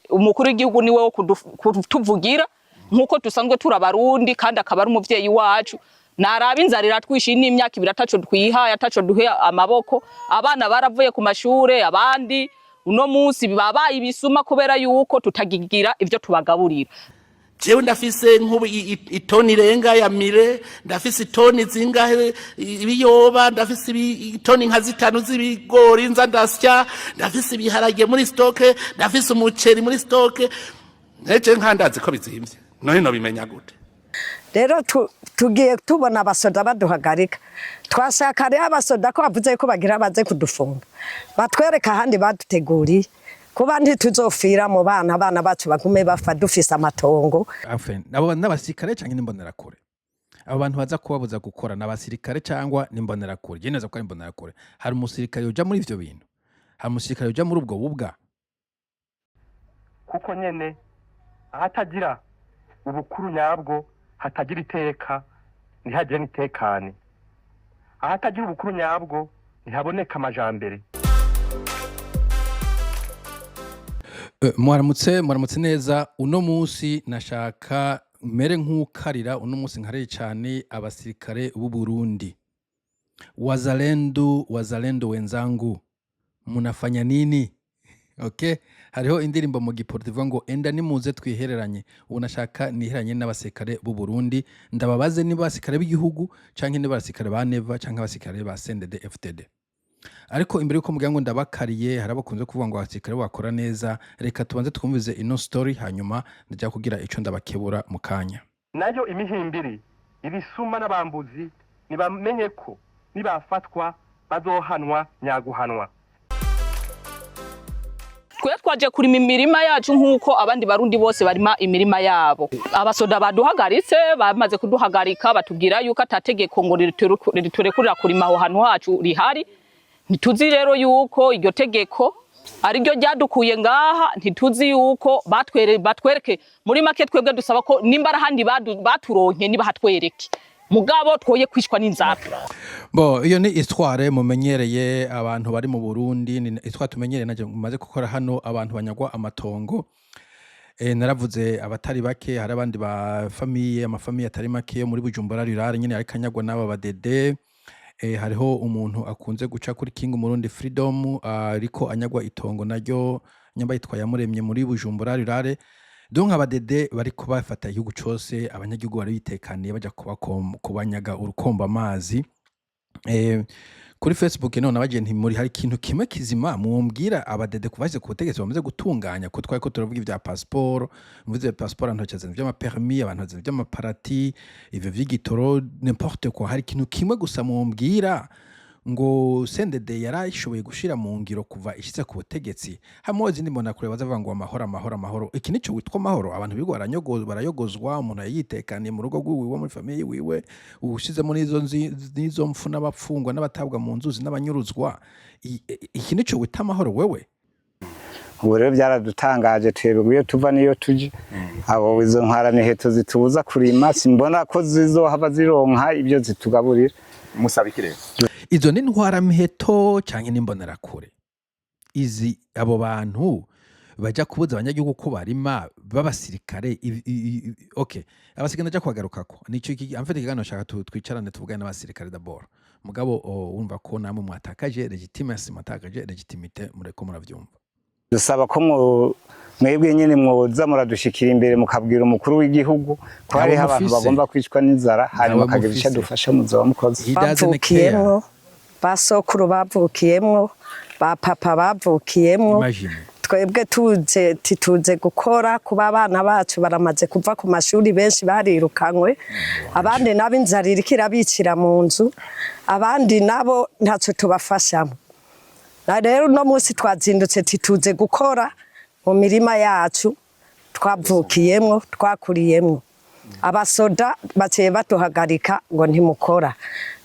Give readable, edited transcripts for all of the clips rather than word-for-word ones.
Umukuru w'igihugu niwe wo kutuvugira nk'uko dusanzwe turi Abarundi, kandi akaba ari umuvyeyi wacu. Naraba inzara iratwishe n'imyaka 2 ataco twihaye, ataco duhe amaboko. Abana baravuye ku mashure, abandi uno munsi babaye ibisuma kubera yuko tutagigira ivyo tubagaburira. Jewe ndafise nk'ubu itoni irenga ya mire, ndafise itoni zingahe ibiyoba, ndafise itoni nka 5 z'ibigori nza ndasya, ndafise ibiharage muri stock, ndafise umuceri muri stock. Nteje nkandazi ko bizimvye, none nobimenya gute? Rero tugiye tubona abasoda baduhagarika. Twashaka rero abasoda ko bavuze ko bagira baze kudufunga, batwereka ahandi baduteguriye, kuba ntituzofira mu bana, abana bacu bagume bafa dufise amatongo. Enfin, abo n'abasirikare canke n'imbonerakure? Abo bantu baza kubabuza gukora n'abasirikare cyangwa n'imbonerakure? Je neza ko ari imbonerakure. Hari umusirikare uja muri ivyo bintu? Hari umusirikare uja muri ubwo bubwa? Kuko nyene ahatagira ubukuru nyabwo hatagira iteka, ntihagire n'itekane. Ahatagira ubukuru nyabwo ntihaboneka amajambere. Mwaramutse, mwaramutse neza. Uno munsi nashaka mere nk'ukarira, uno munsi nkarire cyane abasirikare b'u Burundi. Wazalendo, wazalendo wenzangu, munafanya nini? Okay, hariho indirimbo mu giporto ivuga ngo enda nimuze twihereranye. Ubu nashaka niheranye n'abasirikare b'u Burundi, ndababaze niba abasirikare b'igihugu canke niba abasirikare ba Neva canke abasirikare ba CNDD FDD. Ariko imbere yuko mugira ngo ndabakariye, hari abakunze kuvuga ngo abasirikare bakora neza, reka tubanze twumvize ino story, hanyuma ndaja kugira ico ndabakebura mu kanya. Nayo imihimbiri, ibisuma n'abambuzi nibamenye ko nibafatwa bazohanwa nyaguhanwa. Twe twaje kurima imirima yacu nk'uko abandi Barundi bose barima imirima yabo. Abasoda baduhagaritse, bamaze kuduhagarika batubwira yuko atategeko ngo riturekurira kurima aho hantu hacu rihari. Ntituzi rero yuko iryo tegeko ariryo ryadukuye ngaha, ntituzi yuko batwereke. Muri make twebwe dusaba ko nimba ari ahandi baturonke nibahatwereke, mugabo twoye kwishwa n'inzara. Bo, iyo ni histoire mumenyereye, abantu bari mu Burundi, ni histoire tumenyereye. Naje mumaze gukora hano abantu banyagwa amatongo. Naravuze abatari bake, hari abandi ba famille, ama famille atari make yo muri Bujumbura rurale nyene ariko anyagwa n'aba badede. Hariho umuntu akunze guca kuri King Murundi Freedom ariko anyagwa itongo naryo, nyamba yitwa Yamuremye, muri Bujumbura rurale. Donc abadede bariko bafata igihugu cose, abanyagihugu bari bitekaniye baja kubanyaga urukomba amazi. Kuri Facebook none abagiye ntimuri, hari ikintu kimwe kizima mumbwira abadede kuva ku butegetsi bamaze gutunganya? Ko twari ko turavuga ivya passeport, mvuze passeport abantu bacazana ivy'ama permis, abantu bazana ivy'amaparati, ivyo vy'igitoro, n'importe quoi. Hari ikintu kimwe gusa mumbwira ngo CNDD yarashoboye gushira mu ngiro kuva ishitse ku butegetsi? Hamwe izindi mbona kure bazavuga ngo amahoro, amahoro, amahoro. Iki nico witwa amahoro? Abantu birirwa barayogozwa, umuntu yitekaniye mu rugo rwiwe, muri famille wiwe, ushizemo n'izo mpfu n'abapfungwa n'abatabwa mu nzuzi n'abanyuruzwa. Iki nico wita amahoro wewe? Ubu rero byaradutangaje, twebwe iyo tuva niyo tuje, abo izo ntwaramiheto zitubuza kurima, simbona ko zizohava zironka ibyo zitugaburira. Musaba iki rero? Izo ni ntwaramiheto canke n'imbonerakure izi? Abo bantu baja kubuza abanyagihugu ko barima b'abasirikare, okay, abasirikare ndaja kubagarukako. Nico amfite ikiganiro nshaka twicarane tuvugane n'abasirikare d'abord. Mugabo wumva ko namwe mwatakaje legitimacy, mwatakaje légitimité, mureko muravyumva. Dusaba ko mwebwe nyene mwoza muradushikira imbere, mukabwira umukuru w'igihugu ko Ntawe hariho abantu mufise. bagomba kwicwa n'inzara, hanyuma Ntawe akagira icyo mufise. adufasha, muzoba mukoze. He doesn't care. Bavukiyemwo, ba sokuru bavukiyemwo, ba papa bavukiyemwo. Imagine. Twebwe tuze tituze gukora kuba abana bacu baramaze kuva ku mashuri, benshi barirukanywe, abandi nabo inzara iriko irabicira mu nzu, abandi nabo ntacyo tubafashamo. Na rero uno munsi twazindutse tituze gukora mu mirima yacu twavukiyemwo, twakuriyemwo. Abasoda baciye batuhagarika ngo ntimukora,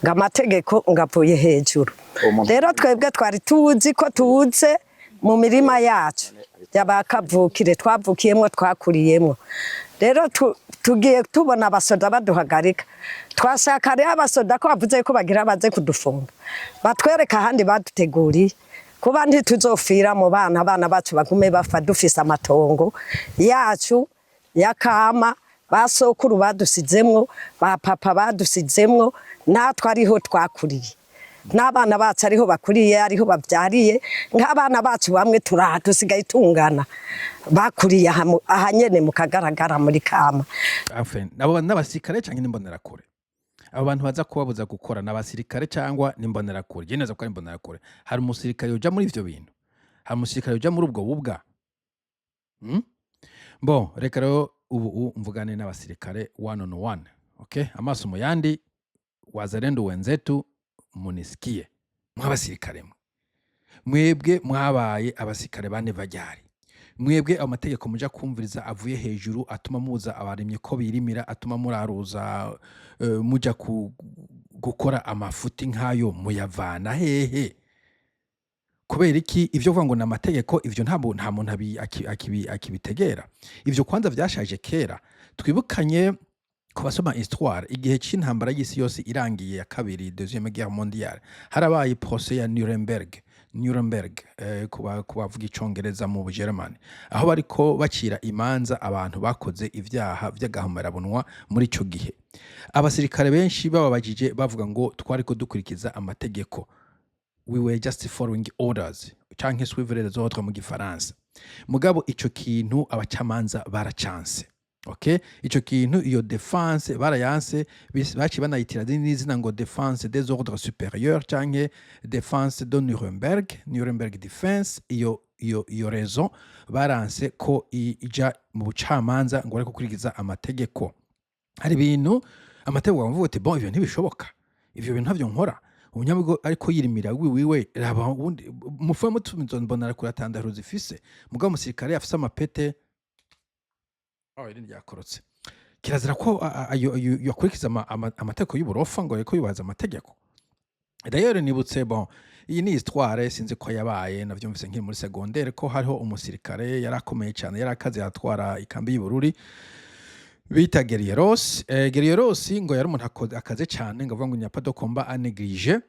ngo amategeko ngo avuye hejuru. Rero twebwe twari tuzi ko tuze mu mirima yacu y'abakavukire twavukiyemwo, twakuriyemwo. Rero tugiye tubona abasoda baduhagarika. Twashaka rero abasoda ko bavuze ko bagira baze kudufunga, batwereka ahandi baduteguriye. Kuba ntituzofira mu bana, abana bacu bagume bapfa dufise amatongo yacu yakama basokuru badusizemwo, ba papa badusizemwo, natwe ariho twakuriye, n'abana bacu ariho bakuriye, ariho bavyariye. Nk'abana bacu bamwe turaha dusigaye tungana, bakuriye aha nyene mu Kagaragara muri kama. Enfin, abo n'abasirikare canke n'imbonerakure? Abo bantu baza kubabuza gukora n'abasirikare cyangwa n'imbonerakure? Je neza ko ari imbonerakure. Hari umusirikare uja muri ivyo bintu? Hari umusirikare uja muri ubwo bubwa? Bon, reka rero ubu mvugane n'abasirikare one on one, okay? Amaso mu yandi. Wazalendo wenzetu, munisikie. Mw'abasirikare mwe, mwebwe mwabaye abasirikare bane bajyari? Mwebwe amategeko muja kumviriza avuye hejuru atuma muza abarimyi ko birimira, atuma muraruza, muja gukora amafuti nk'ayo, muyavana hehe? Kubera iki ivyo kuvuga ngo ni amategeko, ivyo ntabwo nta muntu akibitegera. Ivyo kwanza vyashaje kera. Twibukanye ku basoma histoire, igihe c'intambara y'isi yose irangiye ya kabiri, Deuxième Guerre mondiale, harabaye procès ya Nuremberg. Nuremberg, ku bavuga icongereza, mu Bugermani, aho bariko bacira imanza abantu bakoze ivyaha vy'agahomerabunwa. Muri ico gihe abasirikare benshi bababajije bavuga ngo twariko dukurikiza amategeko, we were just following orders, canke suivre les ordres mu gifaransa. Mugabo ico kintu abacamanza baracanse, okay? Ico kintu, iyo défense barayanse. Baciye banayitira n'izina ngo défense des ordres supérieurs canke défense de Nuremberg, Nuremberg defense. Iyo raison baranse ko ija mu bucamanza ngo bariko gukurikiza amategeko. Hari ibintu amategeko bavuga uti: "Bon, ivyo ntibishoboka, ivyo bintu ntavyo nkora." Umunyabigo ariko yirimira wiwiwe, raba ubundi mufume mutumizo mbona kuratandaro zifise. Mugabo umusirikare afise amapete, oh, irindi ryakorotse. Kirazira ko yakurikiza amategeko y'uburofa ngo ariko yubaza amategeko. D'ailleurs nibutse, bon, iyi ni histoire sinzi ko yabaye, navyumvise nkiri muri secondaire, ko hariho umusirikare yari akomeye cyane, yari akaze, yatwara ikambi y'Ibururi, bita Guerrieros. Guerrieros ngo yari umuntu akaze cyane, ngo avuga ngo il n'y a pas de combat à négliger.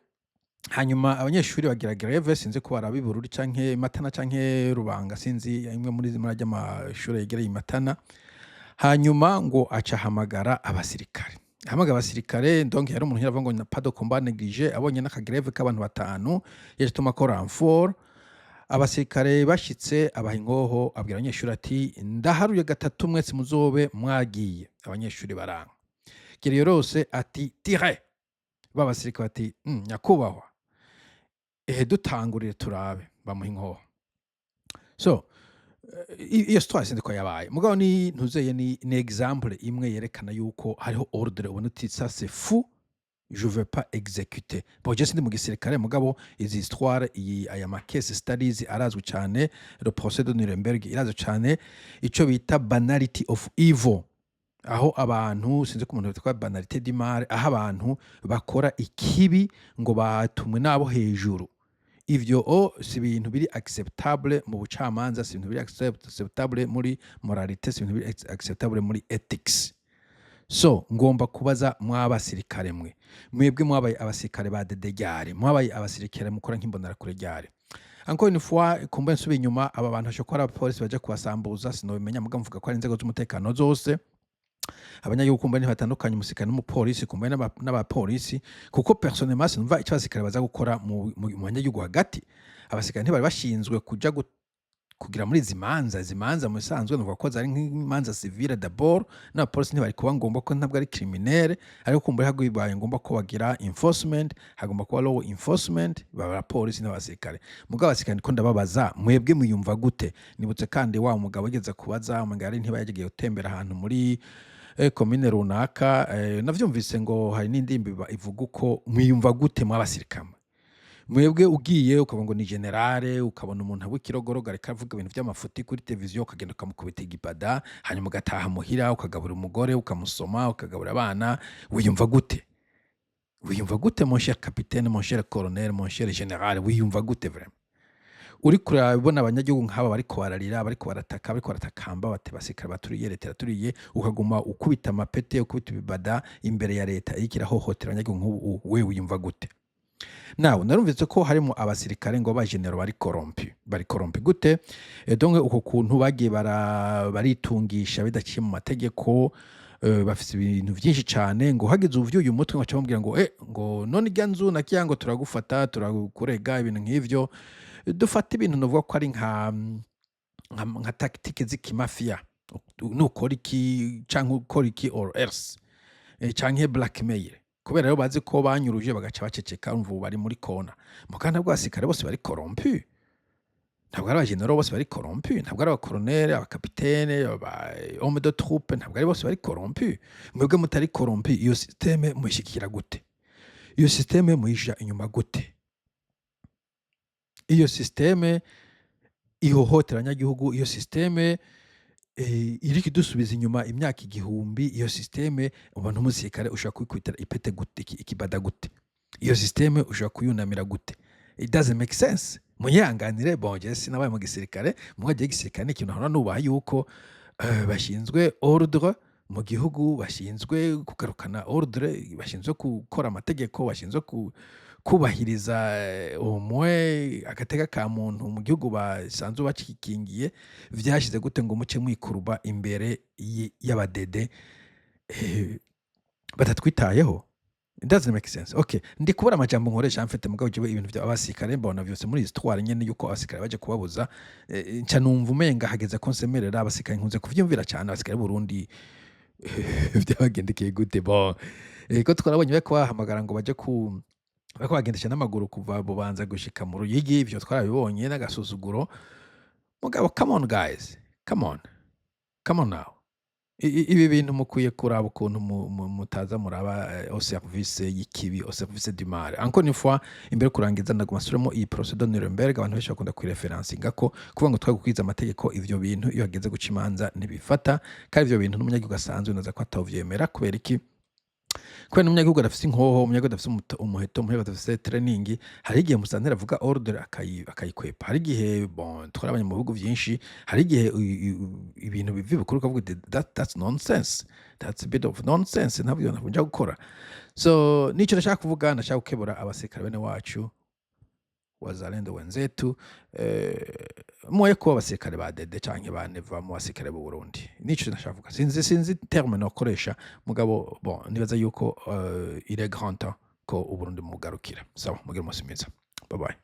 Hanyuma abanyeshuri bagira grève, sinzi ko baraba Ibururi canke Matana canke Rubanga, sinzi imwe muri zimwe ry'amashure yegereye Imatana. Hanyuma ngo aca ahamagara abasirikare, ahamagara abasirikare. Donc yari umuntu yaravuga ngo pas de combat négligé. Abonye n'aka grève k'abantu batanu, yaje atuma ko renfort. Abasirikare bashitse, abaha inkoho, abwira abanyeshuri ati: "Ndaharuye gatatu, mwese muzobe mwagiye." Abanyeshuri baranga. Guerrieros ati: "Tire." Ba basirikare bati: "Nyakubahwa, ehe, dutangurire turabe." Bamuha inkoho. So iyo histoire sinzi ko yabaye, mugabo ni ntuzeye ni exemple imwe yerekana yuko hariho ordre ubona uti: "Ça c'est fou, je veux pas exécuter." Bon, je sindi mu gisirikare, mugabo izi histoire, iyi aya ma case studies arazwi cyane. Le procès de Nuremberg irazwi cyane, ico bita banality of evil, aho abantu, sinzi ko umuntu bitwa banalité du mal, aho abantu bakora ikibi ngo batumwe nabo hejuru. Ivyo o si ibintu biri acceptable mu bucamanza, si ibintu biri acceptable muri moralité, si ibintu biri acceptable muri ethics. So ngomba kubaza mw'abasirikare mwe, mwebwe mwabaye abasirikare ba DD ryari? Mwabaye abasirikare mukora nk'imbonerakure ryari? Encore une fois, kumbe nsubiye inyuma, aba bantu bashobora kuba ari abapolisi baja kubasambuza, sinobimenya, mugabo mvuga ko ari inzego z'umutekano zose. Abanyagihugu kumva ntibatandukanye umusirikare n'umupolisi, kumva n'abapolisi, kuko personnellement sinumva icyo abasirikare baza gukora mu banyagihugu hagati. Abasirikare ntibari bashinzwe kuja kugira muri izi manza. Izi manza mu bisanzwe nuvuga ko zari nk'imanza civile d'abord, n'abapolisi ntibari kuba ngombwa ko ntabwo ari criminel, ariko kumbura hago bibaye ngombwa ko bagira enforcement, hagomba kuba law enforcement, baba abapolisi n'abasirikare. Mugabo abasirikare ndiko ndababaza, mwebwe muyumva gute? Nibutse kandi wa mugabo yigeze kubaza umenga yari ntiba yagiye gutembera ahantu muri komine runaka, navyumvise ngo hari n'indimbi ivuga uko. Mwiyumva gute mw'abasirikare mwebwe? Ugiye ukavuga ngo ni général, ukabona umuntu w'ikirogorogo ariko avuga ibintu by'amafuti kuri televiziyo, ukagenda ukamukubita igibada, hanyuma ugataha muhira, ukagabura umugore, ukamusoma, ukagabura abana, wiyumva gute? Wiyumva gute, mon cher capitaine, mon cher colonel, mon cher général? Wiyumva gute vraiment uri kurabona abanyagihugu nk'aba bariko bararira, bariko barataka, bariko baratakamba bati: "Basirikare baturiye, leta iraturiye", ukaguma ukubita amapete, ukubita ibibada imbere ya leta iriko irahohotera abanyagihugu nk'ubu? We wiyumva gute? Nawe narumvise ko harimo abasirikare ngo b'abagenero bari corrompus. Bari corrompus gute? Donc uko kuntu bagiye baritungisha bidaciye mu mategeko, bafise ibintu vyinshi cane, ngo hagize uvyuye umutwe ngo bamubwira ngo ngo none irya nzu na kirya, ngo turagufata, turakurega, ibintu nk'ivyo. Dufata ibintu novuga ko ari nka tactique z'ikimafia: nukora iki canke ukora iki or else, canke blackmail. Kubera rero bazi ko banyuruje, bagaca baceceka. Urumva ubu bari muri kona muga ntabwo abasirikare bose bari corrompus, ntabwo ari abagenero bose bari corrompus, ntabwo ari abakoronere, abakapitene, aba homme de troupe, ntabwo ari bose bari corrompus. Mwebwe mutari corrompus, iyo système muyishigikira gute? Iyo système muyija inyuma gute? Iyo système ihohotera abanyagihugu, iyo système iriko idusubiza inyuma imyaka 1000, iyo système umuntu w'umusirikare ushobora kuyikubitira ipete gute, ikibada gute? Iyo système ushobora kuyunamira gute? It doesn't make sense. Munyihanganire, bon, jewe sinabaye mu gisirikare, muga jewe igisirikare ni ikintu nkora nubaha, yuko bashinzwe ordre mu gihugu, bashinzwe kugarukana ordre, bashinzwe gukora amategeko, bashinzwe kubahiriza au moins agateka ka muntu mu gihugu basanzwe bacikingiye. Vyashize gute ngo muce mwikuruba imbere y'abadede batatwitayeho? It doesn't make sense. Okay, ndi kubura amajambo nkoresha mfite, mugabo jewe ibintu vy'abasirikare mbona vyose muri histoire nyene, yuko abasirikare baje kubabuza, nca numva umenga hageze ko nsemerera abasirikare. Nkunze kuvyumvira cane, abasirikare b'Uburundi vyabagendekeye gute? Bon, ko twarabonye bariko bahamagara ngo baje ku bariko bagendesha n'amaguru kuva Bubanza gushika mu Ruyigi, ivyo twarabibonye n'agasuzuguro. Mugabo come on guys, come on, come on now. Ibi bintu mukwiye kuraba ukuntu mutaza muraba au service y'ikibi, au service du mal. Encore une fois, imbere yo kurangiza, ndaguma nsubiremo iyi procès de Nuremberg. Abantu benshi bakunda kuyireferensinga ko kuvuga ngo twari gukwiza amategeko. Ivyo bintu iyo hageze guca imanza ntibifata, kandi ivyo bintu n'umunyagihugu asanzwe naza ko atawuvyemera. Kubera iki? Kubera n'umunyagihugu adafise inkoho, umunyagihugu adafise umuheto, umunyagihugu adafise training, hari igihe musanteri avuga ordre akayikwepa. Hari igihe, bon, twarabanye mu bihugu vyinshi, hari igihe ibintu biva ibukuru ukavuga uti that's nonsense, that's a bit of nonsense, ntabyo nja gukora. So nico ndashaka kuvuga, ndashaka gukebura abasirikare bene wacu, wazalendo wenzetu, moye kuba abasirikare ba dede canke ba neva mu basirikare b'u Burundi. Nico ndashaka kuvuga. Sinzi terme nokoresha, mugabo bon, nibaza yuko il est grand temps ko Uburundi mugarukira. Sawa, mugire umunsi mwiza, bye bye.